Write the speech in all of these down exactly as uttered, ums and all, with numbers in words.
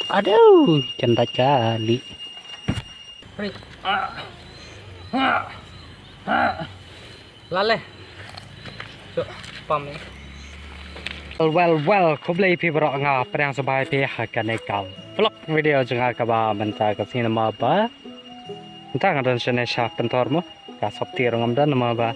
Aduh, jan dait ka lieh. Lale. Shu pam ïa. Well, well, well, khublei phi baroh, nga pdiang sngewbha ïa phi ha kane ka vlog video jong nga kaba mynta ka sngi namar ba mynta nga don shane sha Pynthor mo. Ka sopti ruh ngam don namar ba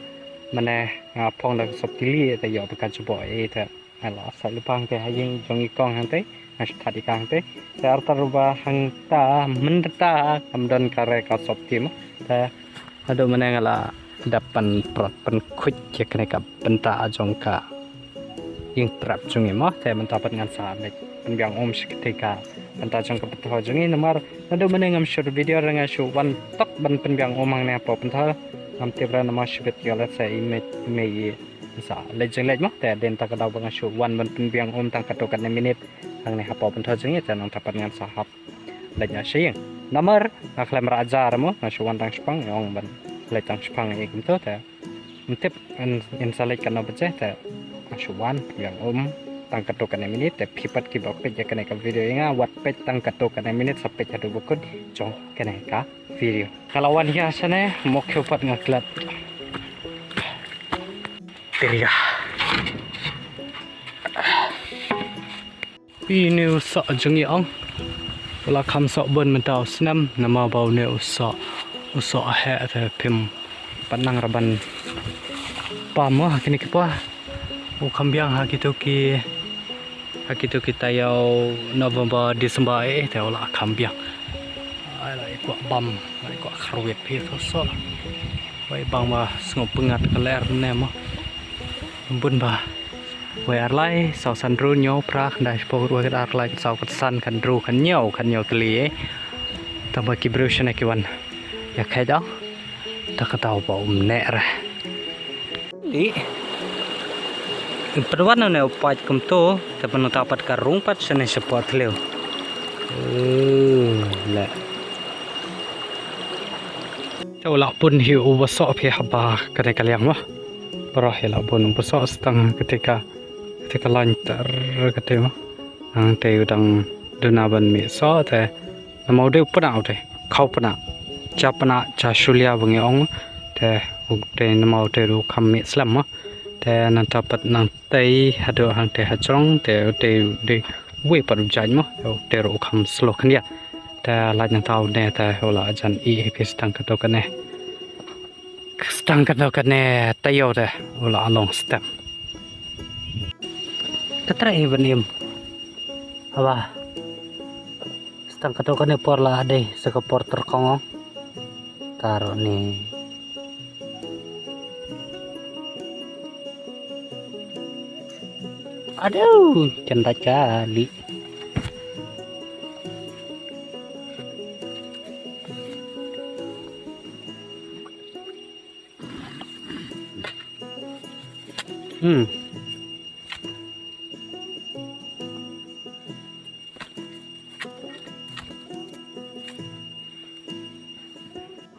mynne nga phong da ka sopti lieh te ïoh ba ka jubok ïa te. Nga la sait lypa hangtei ha ïing jong i kong hangtei, nga shu that ïa ka hangtei. Te artat ruh ba hangta mynta kam don ka re ka sopti mo. Te naduh mynne nga la dep pynprot pynkhuid ïa kane ka bynta jong ka ïing prep jong ngi mo. Te mynta pat ngan sa leit pynbiang um sha katei ka bynta jong ka bynta jong ngi namar naduh mynne ngam shu video re nga shu wan tok ban pynbiang um hangne hapoh bynta. Ngam tip re namar shibit ïoh lehse i mei i mei i sa leit jong leit mo, te dei mynta ka daw ba nga shu wan ban pynbiang um tang katto katne minit hangne hapoh bynta jong ngi, te nangta pat ngan sa hap leit noh sha ïing. Namar nga khlem rah ja re mo, nga shu wan tang shipang, nga ong ban leit tang shipang ïa kumto, te ym tip in, in sa leit katno baje, te nga shu wan pynbiang um tang katto katne minit, te phi pat kiba peit ïa kane ka video ïa nga, wat peit tang katto katne minit, sa peit haduh ba kut jong kane ka video. Ka la wan ïa shane, mo khiew pat nga klet. Pyrga. Ine u soh jong ngi ong. U la kham soh bun mynta u snem, namar ba une u soh, u soh heh te phim pat nang ra ban pam mo ha kine ki por. U kham biang ha kito ki, ha kito ki taïew November, December eh, te u la kham biang. Ai la i kwah bam, la i kwah kharwit phi u soh. Wei bang ba sngewpyngngad ka lyer ne mo. Bun ba. Wei ar lai, saw san hynriew, hynñiew, phra, khyndai, shiphew, khatar, khatlai, khatsaw, khatsan, khathynriew, khathynñiew, khathynñiew tylli eh. Tang ba ki briew shane ki wan ïa kheit ong. Da ka daw ba um neh re. Ih. Pynwan ne u pait kumto, te pynta pat ka rung pat shane shapoh thliew. Eh, le. Te u la bun hi u ba soh phi haba kane ka liang mo. Baroh hi la bun u ba soh stang kata ka, kata ka lain ter kata mo. Hangtei u dang duna ban mih soh te. Namar u dei u pnah u dei, khaw pnah. Cha pnah, cha shulia ba ngi ong. Te u dei namar u dei u kham mih slem mo. Te nangta pat nangtei haduh hangtei hajrong te u dei u dei wei pat u jait mo. Te u dei ruh u kham slow khyndiat. Te lait nangta u ne te u la jan ih hi phi stang katto katne. Stang katto katne taïew te u la long step. Ka trei hi ban im. Haba. Stang katto katne por la dei sa ka por tyrkhong ong. Taro ni. Aduh, jan dait ka lieh. Hmm.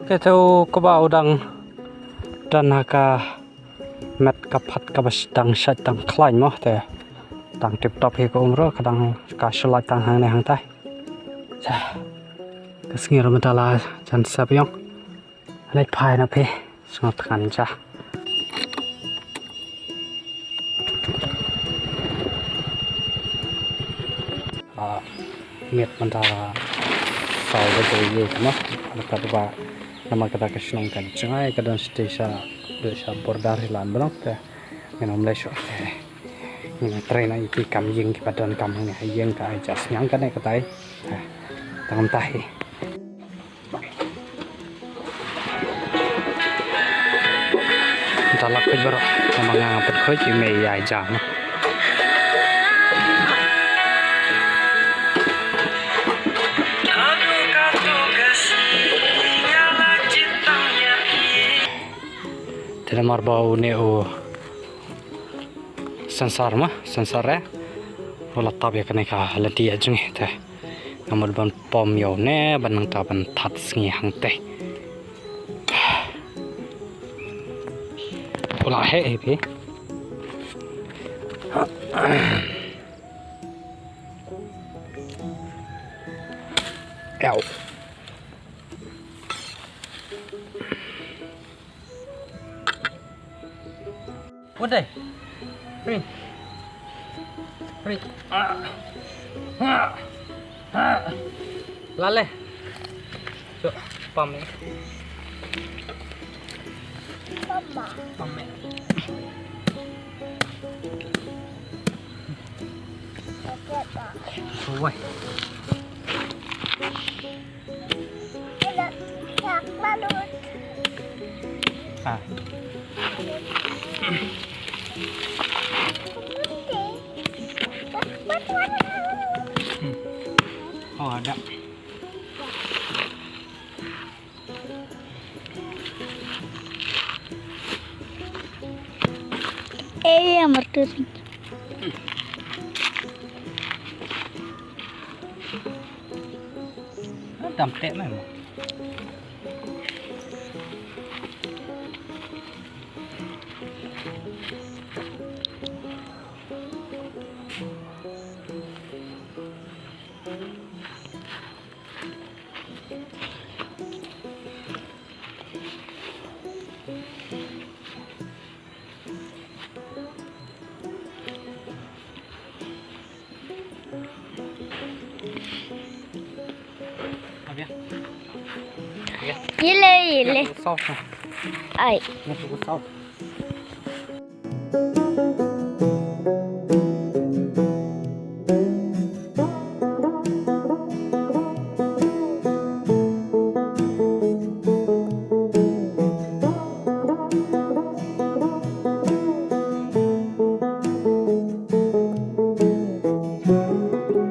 Te u kaba u dang don ha ka met ka phat kaba dang shait dang khlaiñ mo te dang tip top hi ka um ruh ka dang ka shu lait tang hangne hangtai. Ka sngi ruh mynta la jan sep ïong. Leit phai na phi. Sngewthngan ja. Ah, miet mynta la saw baje ïa ka ma. Mynta ba namar kata ka shnong ka jngai ka don shatei sha, sha border hi lan ba long te. Ngin ym leh shuh te. Ngin trei na ïa ki kam ïing kiba don kam hangne ha ïing ka ai ja sniang kane katai. Tang mynta hi. Nta la khuid baroh, namar nga nga pynkhruid ïa mei ïa jam. Te namar ba une u sensor ma, sensor eh. U la tap ïa kane ka lynti ïa jong ngi te. Nga mut ban pom ïa une ban nangta ban that sngi hangtei. U la heh hi phi. Ew. What day? Ring. Ring. Ah. Ah. Ah. Lale. Cok, pam ni. Pam ni. Woi. Ah. Hmm. Oh, ada. Eh, ya, mertu. Tam tek mai mo. Yele, yele. Ai.